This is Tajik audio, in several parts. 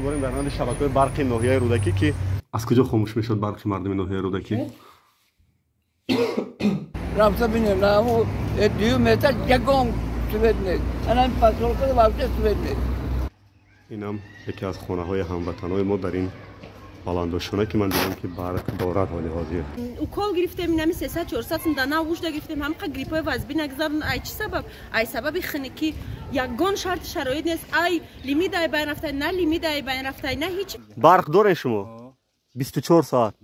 Қарор дорем дар назди шабакаҳои барқи ноҳияи Рӯдакӣ, ки аз куҷо хомӯш мешуд барқи мардуми ноҳияи Рӯдакӣ? Рафта бинем, дуюм метр ягон свет нест. Ана посёлка вообще свет нест. Инам яке аз хонаҳои ҳамватанҳои мо дар ин баландошона, ки ман дидам, ки барқ дорад ҳоли ҳозир. Укол гирифтем, инами 300-400 сум дана вужда гирифтем, ҳамқа гриппои вазбӣ нагзарон. Ай чӣ сабаб? Ай сабаби хунукӣ. Ягон шарти шароит нест. Ай лимит ай байн рафтай, на лимит ай байн рафтай, на ҳеҷ. Барқ дорем шумо 24 соат?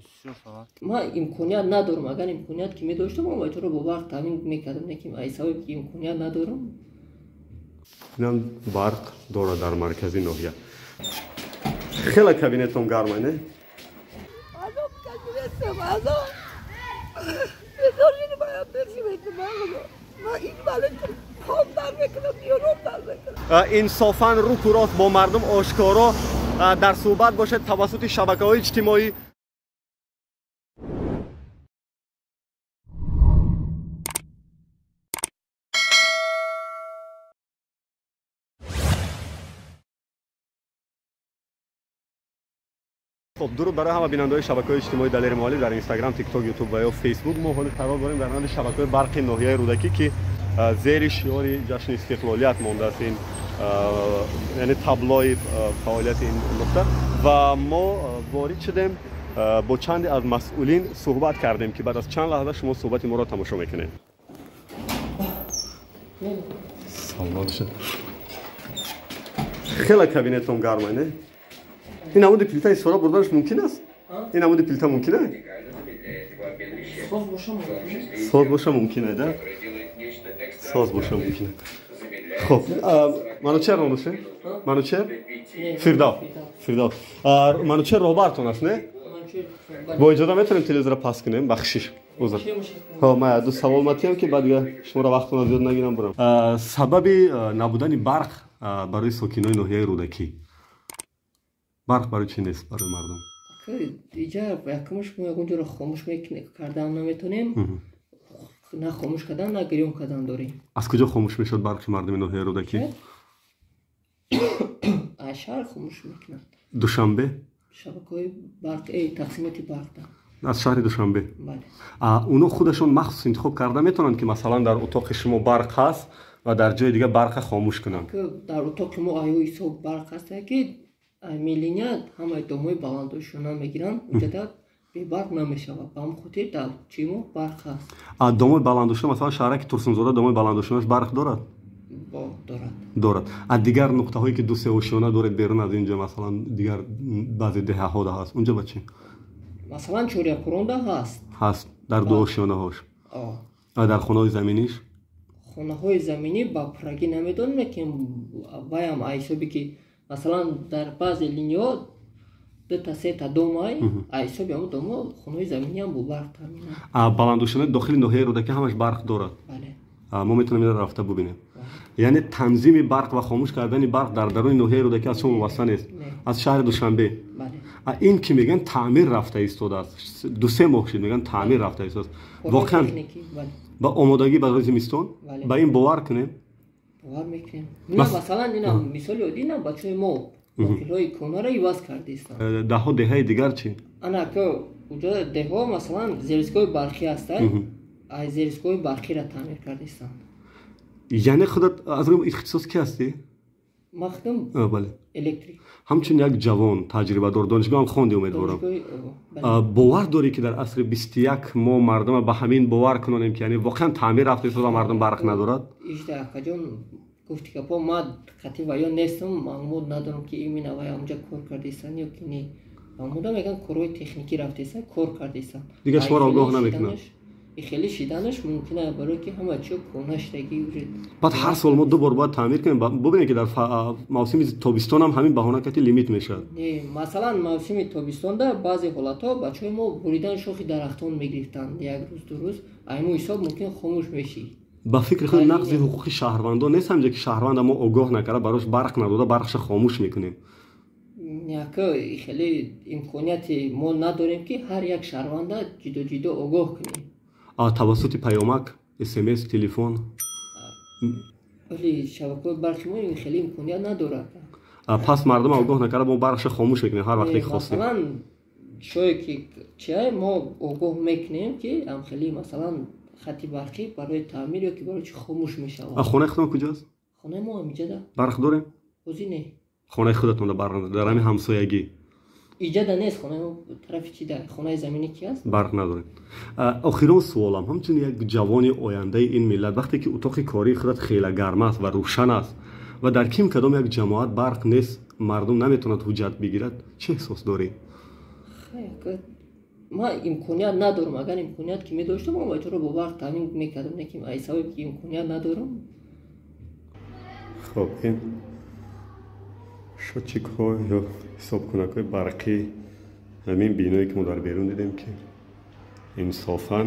Ман имконият надорам. Агар имконият ки медоштам, ман туро бо барқ таъмин мекардам, лекин ай сабаби ки имконият надорам. Инам барқ дорад дар маркази ноҳия. Хеле кабинетон гарма, не? Инсофан рӯку рост бо мардум ошкоро дар суҳбат бошед тавассути шабакаҳои иҷтимоӣ. Хуб, дуруд барои ҳама бинандаҳои шабакаҳои иҷтимоии Далери Муаллим дар Инстаграм, Тикток, Ютуб ва ё Фейсбук. Мо ҳоли қарор дорем дар назди шабакаҳои барқи ноҳияи Рӯдакӣ, ки зери шиори ҷашни истиқлолият мондааст ин, яъне таблои фаъолияти ин нуқта. Ва мо ворид шудем, бо чанде аз масъулин суҳбат кардем, ки баъд аз чанд лаҳза шумо суҳбати моро тамошо мекунед. Саломат бошед. Хеле кабинетон гарма, не? Ин намуди плита истифода бурданаш мумкин аст? Ин намуди плита мумкин аст? Соз боша мумкин аст, да? Соз боша мумкин аст. Хуб, Манучер ном доште? Манучер? Фирдав. Фирдав. Манучер роҳбартон аст, не? Бо иҷоза метавонем телевизорро паст кунем? Бахшиш. Узр. Хоб, ман ду савол матиям, ки баъд дигар шуморо вақтона зиёд нагирам, бурам. Сабаби набудани барқ барои сокинони ноҳияи Рӯдакӣ. Барқ барои чӣ нест барои мардум? Иҷа якумаш мо ягон ҷоро хомӯш кардан наметонем, на хомӯш кардан, на гирён кардан дорем. Аз куҷо хомӯш мешуд барқи мардуми ноҳияи Рӯдакӣ? Аз шаҳр хомӯш мекунанд. Душанбе? Шабакаҳои барқ, тақсимоти барқда. Аз шаҳри Душанбе? Бале. Оно худашон махсус интихоб карда метавонанд, ки масалан дар утоқи шумо барқ ҳаст ва дар ҷои дигар барқа хомӯш кунанд? Дар утоқи мо аю ҳисоб барқ ҳаст, ки миллиня ҳамаи домҳои баландошона мегиранд, уҷада бебарқ намешавад. Ба ҳамин хотир дар чӣ мо барқ ҳаст. Домҳои баландошона, масалан шаҳраки Турсунзода домҳои баландошонаш барқ дорад? Дорад. Дорад. А дигар нуқтаҳое ки ду се ошёна доред берун аз инҷо, масалан дигар баъзе деҳаҳо ҳаст, унҷо ба чӣ? Масалан Чоряқуронда ҳаст. Ҳаст дар ду ошёнаҳош. А дар хонаҳои заминиш? Хонаҳои заминӣ ба пуррагӣ намедонем, лекин ваям ҳисоби ки масалан дар баъзе линиҳо дута сета домай, ҳисоби ҳамон домо хонаҳои заминиам бо барқ таъминанд. Баландошонаи дохили ноҳияи Рӯдакӣ ҳамаш барқ дорад? Бале. Мо метавонем инро рафта бубинем. Яъне танзими барқ ва хомӯш кардани барқ дар даруни ноҳияи Рӯдакӣ аз шумо вобаста нест, аз шаҳри Душанбе. Ин ки мегӯянд таъмир рафта истодааст, 2-3 моҳ шуд, мегӯянд таъмир рафта истодааст, воқеан ба омодагӣ барои зимистон ба ин бовар кунем? Бовар мекунем. Масалан ина мисоли оддӣ, ина бачаҳои мо вокилҳои кӯҳнаро иваз кардаистанд. Даҳҳо деҳаи дигар чӣ? Ана ко уҷо деҳҳо масалан зерстгоҳи барқӣ ҳастанд, аз зерстгоҳи барқиро таъмир кардаистанд. Яъне худат аз рӯи ихтисос ки ҳастӣ? Ман худам бале, электрик. Ҳамчун як ҷавон таҷрибадор, донишгоҳам хонди, умедворам, бовар дорӣ, ки дар асри 21 мо мардума ба ҳамин бовар кунонем, ки яъне воқеан таъмир рафта истода, мардум барқ надорад? Ижда акаҷон, гуфти гапо, ман қатъи ваён нестам, маълумот надорам, ки именно вай ҳамҷа кор кардаистанд ё ки не. Маъмулан мегӯянд корҳои техникӣ рафтаистанд, кор кардаистанд. Дигар шуморо огоҳ намекунанд? Хеле шиданаш мумкин аст, барое ки ҳама чиё кӯҳна шидагӣ. Баъд ҳар сол мо ду бор бояд таъмир кунем. Бубинед, ки дар мавсими тобистон ҳам ҳамин баҳона кати лимит мешавад. Не, масалан мавсими тобистонда баъзе ҳолатҳо бачаҳои мо буридан шохи дарахтон мегирифтанд як рӯз, 2 рӯз, айму ҳисоб мумкин хомӯш мешид. Ба фикри худ нақзи ҳуқуқи шаҳрвандон нест ҳамҷо, ки шаҳрванда мо огоҳ накарда, барош барқ надода, барқша хомӯш мекунем? Яка хеле имконияти мо надорем, ки ҳар як шаҳрванда ҷидо ҷидо огоҳ кунем. Тавассути паёмак, смс, телефон? Вале шабакаҳои барқи мо ин хеле имконият надорад. Пас мардум огоҳ накарда мо барқша хомӯш мекунем ҳар вақте ки хостем. Масалан, ҷое ки чиай мо огоҳ мекунем ки амхели масалан хати барқӣ барои таъмир ё ки барои чи хомӯш мешавад. Хонаи худатон куҷост? Хонаи мо ҳамиҷада. Барқ дорем? Ҳозир не. Хонаи худатон барқ надоред, дар ҳамин ҳамсоягӣ? Иҷада нест, хонаи мо тарафи чи да, хонаи заминӣ ки аст? Барқ надорем. Охирон суолам, ҳамчун як ҷавони ояндаи ин миллат, вақте ки утоқи кории худат хеле гарм аст ва рӯшан аст ва дар ким кадом як ҷамоат барқ нест, мардум наметавонад ҳуҷҷат бигирад, чӣ эҳсос дорӣ? Ман имконият надорам. Агар имконият ки медоштам, ман бачаро бо барқ таъмин мекардам, лекин аз сабаби ки имконият надорам. Хоб, ин счётчикҳо ё ҳисобкунакҳои барқӣ ҳамин биное ки мо дар берун дидем, ки инсофан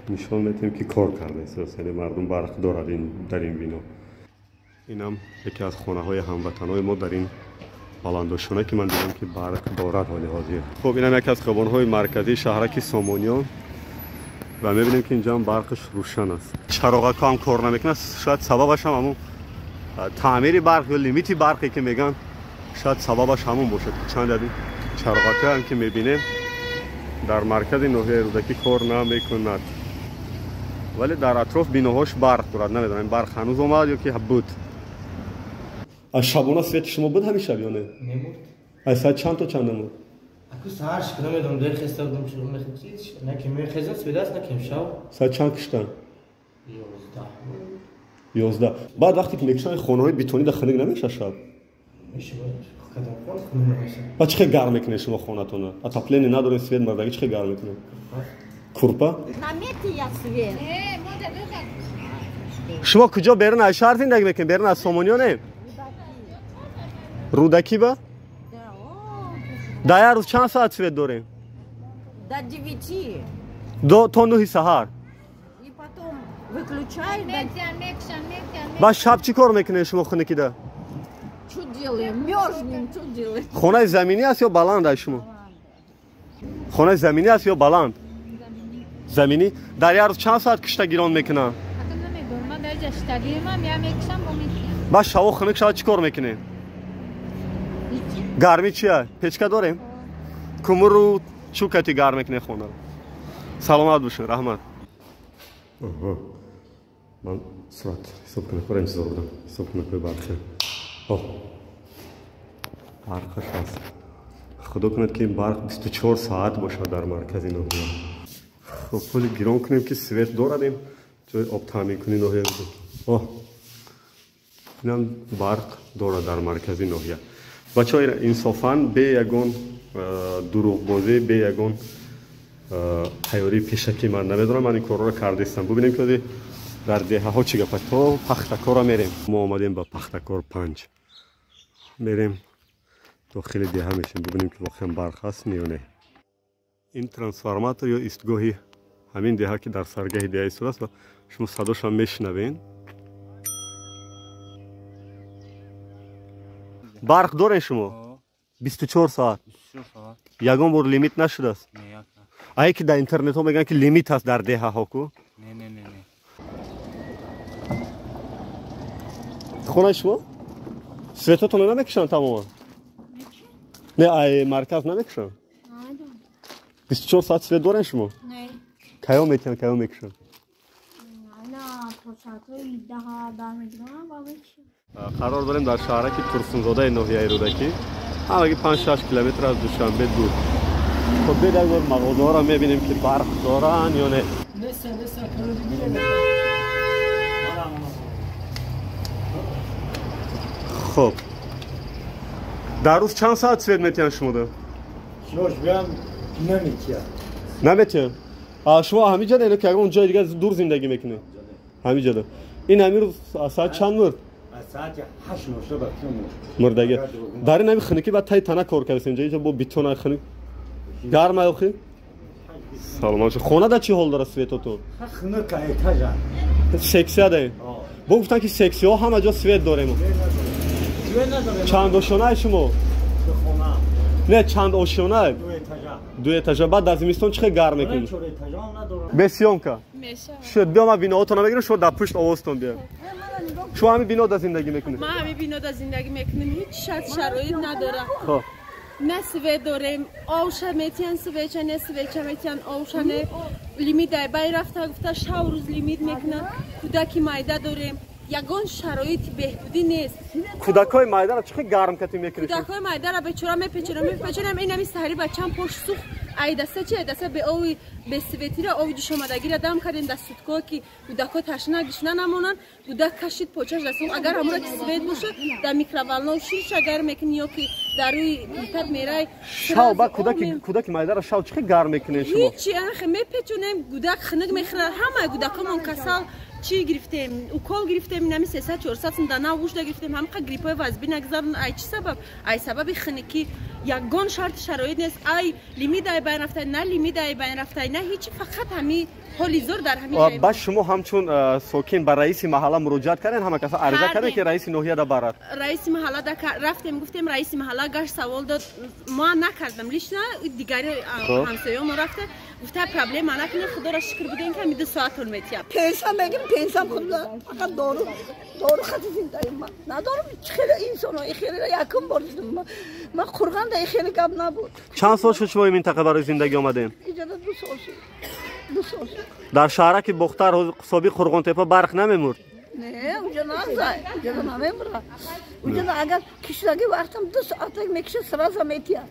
нишон медиҳем ки кор кардааст, яъне мардум барқ дорад дар ин бино. Инам яке аз хонаҳои ҳамватанҳои мо дар ин баландошона ки ман дидам ки барқ дорад ҳоли ҳозир. Хуб, инам яке аз хиёбонҳои марказии шаҳраки Сомониён ва мебинем ки инҷо ҳам барқаш рӯшан аст. Чароғакҳо ҳам кор намекунад, шояд сабабаш ҳам ҳамун таъмири барқ ё лимити барқе ки мегӯянд, шояд сабабаш ҳамун бошад ки чанд аз чароғакҳоям ки мебинем дар маркази ноҳияи Рӯдакӣ кор намекунад, вале дар атроф биноҳош барқ дорад. Намедонам барқ ҳанӯз омад ё ки буд. Аз шабона свети шумо буд ҳамин шаб ё не? Мемурд. Аз соат чанд то чанд мурд? Аку саҳар шуд, намедонам, дер хеста будам, чӣ мехезид, на ки мехезам свет аст, на ки шаб. Соат чанд киштан? 11. 11. Баъд вақте ки мекушанд хонаҳои бетонӣ дар хунук намешавад шаб? Мешавад. Кадом хон хунук намешавад. Баъд чӣ хел гарм мекунед шумо хонатонро? Отопление надоред, свет мурдагӣ чӣ хел гарм мекунед? Курпа? Наметия свет. Шумо куҷо берун аз шаҳр зиндагӣ мекунед? Берун аз Сомониёне? Рӯдакӣ ба? Дар як рӯз чанд соат свет дорем? До 9. То 9 саҳар. И потом выключают. Баъд шаб чӣ кор мекунед шумо хунукида? Чё делаем? Мёрзнем, чё делаем? Хонаи заминӣ аст ё баланд аст шумо? Хонаи заминӣ аст ё баланд? Заминӣ. Дар як рӯз чанд соат кишта гирон мекунанд? Баъд шабо хунук шавад чӣ кор мекунед? Гармӣ чия? Печка дорем? Кумуру чӯ кати гарм мекунед хонаро? Саломат бошед, раҳмат. Ман сурат ҳисобкунакҳоро интизор будам. Ҳисобкунакҳои барқӣ. Барқаш ҳаст. Худо кунад ки ин барқ 24 соат бошад дар маркази ноҳия. Хуб, пули гирон кунем ки свет дорадем, ҷои об таъминкунӣ ноҳия. Инам барқ дорад дар маркази ноҳия. Бачаҳо, инсофан бе ягон дурӯғбозӣ, бе ягон тайёрии пешакӣ ман намедонам, ман ин корҳоро кардастам. Бубинем ки дар деҳаҳо чӣ гап аст. То Пахтакорро мерем. Мо омадем ба Пахтакор 5. Мерем дохили деҳа мешем, бубинем ки воқеан барқ ҳаст ё не. Ин трансформатор ё истгоҳи ҳамин деҳа ки дар саргаҳи деҳа истодааст ва шумо садошам мешунавед. Барқ дорем шумо? 24 соат. Ягон бор лимит нашудааст? Ае ки дар интернетҳо мегӯянд ки лимит ҳаст дар деҳаҳо ку? Не. Хонаи шумо? Светотонро намекушанд тамоман? Не, ай марказ намекушанд? 24 соат свет дорем шумо? Не. Каё метиҳанд, каё мекушанд? Қарор дорем дар шаҳраки Турсунзодаи ноҳияи Рӯдакӣ, ҳамагӣ 5-6 километр аз Душанбе дур. Хуб, биёед як бор мағозаҳоро мебинем ки барқ доранд ё не. Хуб, дар рӯз чанд соат свет метиҳанд шумода? Наметиҳанд. Наметиҳанд? Шумо ҳамин ҷода ё ки ягон ҷои дигар дур зиндагӣ мекунед? Ҳамин ҷода. Ин ҳамин рӯз аз соат чанд мурд? Аз соати 8 ношта ба кӣ мурд. Мурдагӣ. Дар ин ҳамин хунукӣ баъд таи тана кор кардастем. Инҷо бо бетона хунук. Гарм охи? Саломат бошед. Хона дар чӣ ҳол дорад светотон? Хунук этажа. Сексия даем. Бо гуфтанд ки сексиҳо ҳама ҷо свет дорем. Чанд ошёнаи шумо? Не, чанд ошёнаи? Ду этажа. Баъд дар зимистон чӣ хел гарм мекунед? Бе съёмка. Шуд, биё ман биноҳотонро мегирам, шумо дар пушт овозтон биё. Шумо ҳамин бинода зиндагӣ мекунед? Ман ҳамин бинода зиндагӣ мекунем, ҳеҷ шарт шароит надорам. Хоб. На свет дорем, овша метиҳан, свеча не, свеча метиҳан, овша не, лимит дай бай рафта гуфта шав рӯз лимит мекунанд. Кӯдаки майда дорем, ягон шароити беҳбудӣ нест. Кӯдакҳои майдаро чӣ хел гарм катӣ мекунед? Кӯдакҳои майдара бечора мепечонам, мепечонам, инами саҳари бачам пош сӯхт. Айдаста чи айдаста бе ови бесветира ови ҷӯшомадагира дам кардем дар суткҳо, ки кӯдакҳо ташна гишна намонанд. Кӯдак кашид почаш дастум. Агар ҳамора ки свет бошад, дар микроволнов ширша гарм мекунӣ ё ки дар рӯи плитат мерай. Шав ба кӯдаки майдара шав чӣ хел гарм мекунед шумо? Ҳичи, анхе мепечонем, кӯдак хунук мехӯрад. Ҳамаи кӯдакҳомон касал. Чӣ гирифтем? Укол гирифтем, инами 300-400 сум дана вушда гирифтем. Ҳамқа гриппҳои вазбӣ нагзаранд. Ай чӣ сабаб? Ай сабаби хунукӣ. Ягон шарти шароит нест. Ай лимит ай байн рафтай, на лимит ай байн рафтай, на ҳичи, фақат ҳами ҳоли зор дар ҳами ҷой. Ба шумо ҳамчун сокин ба раиси маҳалла муроҷиат кардем, ҳама каса ариза кардем ки раиси ноҳияда барад? Раиси маҳалла рафтем, гуфтем, раиси маҳалла гашт, савол дод. Ма накардам лично, дигари ҳамсоёмо рафта гуфта проблема накунед, худоро шукр будем ки ҳами 2 соатон метиҳам. Пенсия мегирам, пенсиям худо фақат дору дору хати зиндаем. Ман надорам, хеле инсоно хеле якум бор дидам. Ман қурғанда хеле гап набуд. Чанд сол шуд шумо ин минтақа барои зиндагӣ омадем? Иҷода 2 сол шуд. 2 сол шуд. Дар шаҳраки Бохтар собиқ Қурғонтепа барқ намемурд? Не, уҷа назай, уҷа намемурад. Уҷа агар кишидаги вақтам 2 соатак мекишад, сразу метиҳад.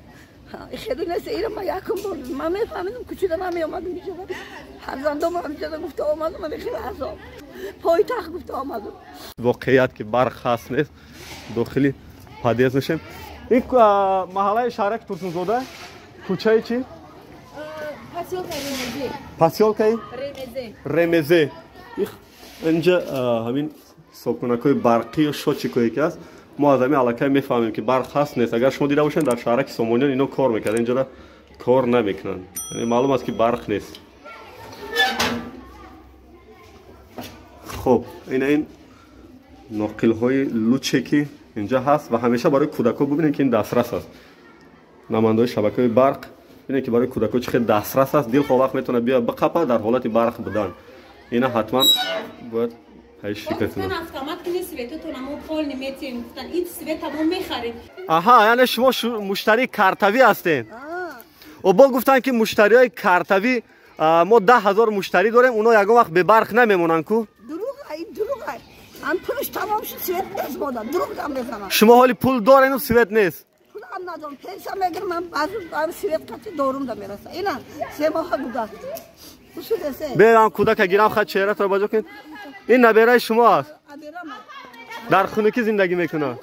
Хеле нест, ира ман якум бор дидам. Ман мефаҳмидам, кӯчида намеомадам иҷода. Фарзандом ҳамиҷода гуфта омадам, ман хеле азоб. Пойтахт гуфта омадам. Воқеият ки барқ ҳаст нест, дохили подъезд мешем. Ин маҳаллаи шаҳраки Турсунзода, кӯчаи чӣ? Посёлкаи Ремезе. Посёлкаи Ремезе. Ремезе. Инҷа ҳамин ҳисобкунакҳои барқӣ ё шотчикое ки аст, мо аз ҳамин аллакай мефаҳмем ки барқ ҳаст нест. Агар шумо дида бошед, дар шаҳраки Сомониён ино кор мекард, инҷода кор намекунанд. Яъне маълум аст ки барқ нест. Хоб, ина ин ноқилҳои луче ки инҷа ҳаст ва ҳамеша барои кӯдакҳо бубинед ки ин дастрас аст. Намояндаҳои шабакаҳои барқ бинед ки барои кӯдакҳо чӣ хел дастрас аст. Дилхоҳ вақт метавонад биёяд биқапад дар ҳолати барқ будан. Ина ҳатман бояд фикр кунад. Автомат кунед светотон, мо пол неметиҳем, гуфтан ин света мо мехарем. Аҳа, яъне шумо муштарии картавӣ ҳастед? Бо гуфтанд ки муштариҳои картавӣ мо 10 000 муштарӣ дорем, оно ягон вақт бебарқ намемонанд ку? Дурӯғ, дурӯғ. Ҳам пулаш тамом шуд, свет нест мода, дурӯғ гап мезанам. Шумо ҳоли пул дорену свет нест? Пулам надорам, пенсия мегирам, ман баъзе свет қати дорум да мераса. Ина 3 моҳа гузашт. Берам кӯдака гирам, хат чеҳратро баҷо кунед. Ин набераи шумо аст? Дар хунукӣ зиндагӣ мекунад?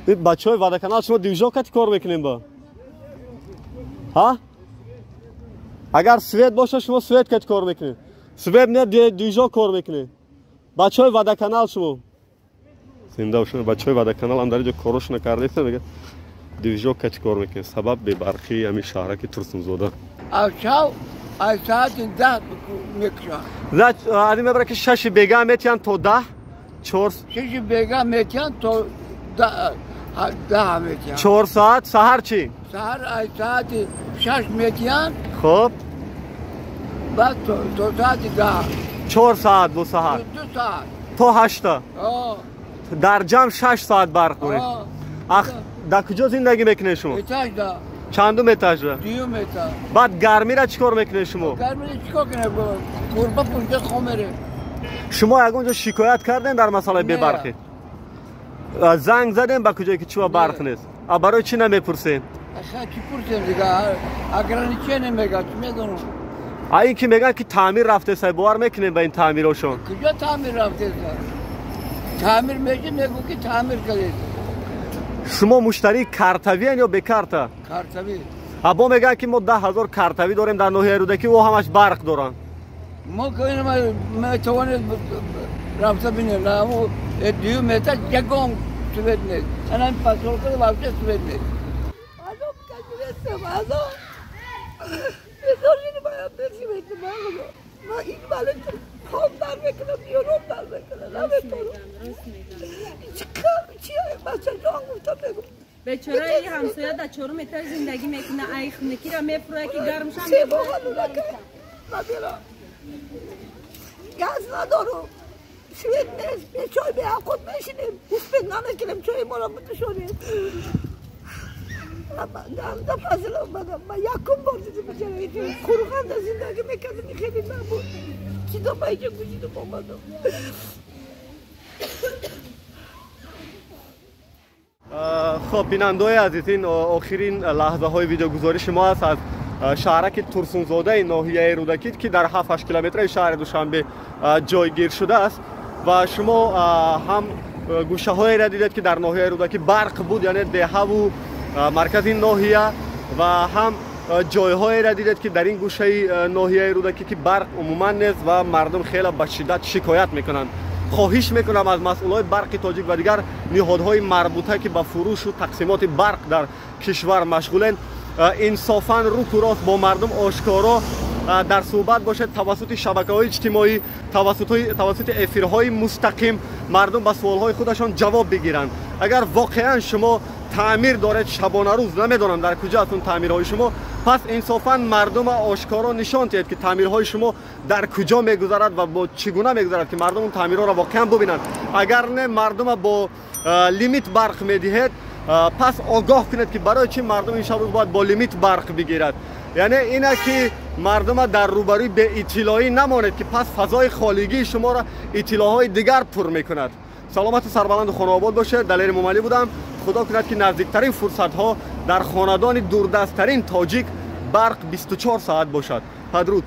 Бачаҳои Водоканал шумо движок кати кор мекунем ба? Ҳа? Агар свет бошад, шумо свет кати кор мекунед. Свет не, движок кор мекунед. Бачаҳои Водоканал шумо. Зинда бошед, бачаҳои Водоканал ҳам дар инҷо корошона кардаистанд, мегӯяд движок кати кор мекунед. Сабаб бебарқии ҳамин шаҳраки Турсунзода. Шав аз соати 10 мекушанд. Аз ин мебарад ки 6 бега метиҳанд то 10, 4 6 бега метиҳанд то 10 метиҳанд. 4 соат. Саҳар чӣ? Саҳар аз соати 6 метиҳанд. Хоб. Баъд то соати 10. 4 соат бо саҳар. 2 соат. То 8. Дар ҷамъ 6 соат барқ доред. Дар куҷо зиндагӣ мекунед шумо? Этажда. Чандум этажда? Дуюм этаж. Баъд гармира чӣ кор мекунед шумо? Гармира чӣ кор кунем? Курба пушта хом мерем. Шумо ягон ҷо шикоят кардем дар масъалаи бебарқӣ? Занг задем ба куҷое ки чиба барқ нест? А барои чӣ намепурсем? Чӣ пурсем дига? Ограничение мегӯяд, чӣ медонам. А ин ки мегӯянд ки таъмир рафтеса, бовар мекунем ба ин таъмирошон? Куҷо таъмир рафтеса? Таъмир мешид, мегӯ ки таъмир кардед. Шумо муштарии картавиен ё бекарта? Картавӣ. А бо мегӯянд ки мо 10 000 картавӣ дорем дар ноҳияи Рӯдакӣ, о ҳамаш барқ доранд. Мо метавонед рафта бинем, дуюм этаж ягон свет нест. Ана ин посёлка вообще свет нест. Азоб кашидастам, азоб. Бедор шудам, ман ин вале пом дар мекунам, ёром дар мекунам, наметавонам. Чӣ бачаҷон гуфтам мегӯм. Бечораи ҳамсоя дар 4 этаж зиндагӣ мекунад, ай хунукиро мефурӯяд ки гарм шам. 3 моҳа нурака наберам. Газ надорам, свет нест, бе чой бе ақут мешинем, успеть намекунем чои моро битушонем. Ганда фазл омадам, ман якум бор дидам иҷара Қурғанда зиндагӣ мекардам, хеле набуд. Чидо ба иҷа гузидам омадам. Хоб, бинандаои азиз, ин охирин лаҳзаҳои видеогузориши мо аст аз шаҳраки Турсунзодаи ноҳияи Рӯдакӣ, ки дар 7-8 километраи шаҳри Душанбе ҷойгир шудааст. Ва шумо ҳам гӯшаҳоеро дидед, ки дар ноҳияи Рӯдакӣ барқ буд, яъне деҳаву маркази ноҳия, ва ҳам ҷойҳоеро дидед, ки дар ин гӯшаи ноҳияи Рӯдакӣ ки барқ умуман нест ва мардум хеле ба шиддат шикоят мекунанд. Хоҳиш мекунам аз масъулои барқи тоҷик ва дигар ниҳодҳои марбута, ки ба фурӯшу тақсимоти барқ дар кишвар машғуланд, инсофан рӯку рост бо мардум ошкоро дар суҳбат бошед, тавассути шабакаҳои иҷтимоӣ, тавассути эфирҳои мустақим мардум ба суолҳои худашон ҷавоб бигиранд. Агар воқеан шумо таъмир доред шабонарӯз, намедонам дар куҷо аст он таъмирҳои шумо, пас инсофан мардума ошкоро нишон диҳед, ки таъмирҳои шумо дар куҷо мегузарад ва бо чӣ гуна мегузарад, ки мардум он таъмирҳоро воқеан бубинанд. Агар не, мардума бо лимит барқ медиҳед, пас огоҳ кунед, ки барои чӣ мардум ин шаб рӯз бояд бо лимит барқ бигирад. Яъне ина ки мардума дар рӯбарӯи беиттилоӣ намонед, ки пас фазои холигии шуморо иттилоъҳои дигар пур мекунад. Саломату сарбаланду хонаобод бошед. Далери Мумалӣ будам. Худо кунад, ки наздиктарин фурсатҳо дар хонадони дурдасттарин тоҷик барқ 24 соат бошад. Падруд.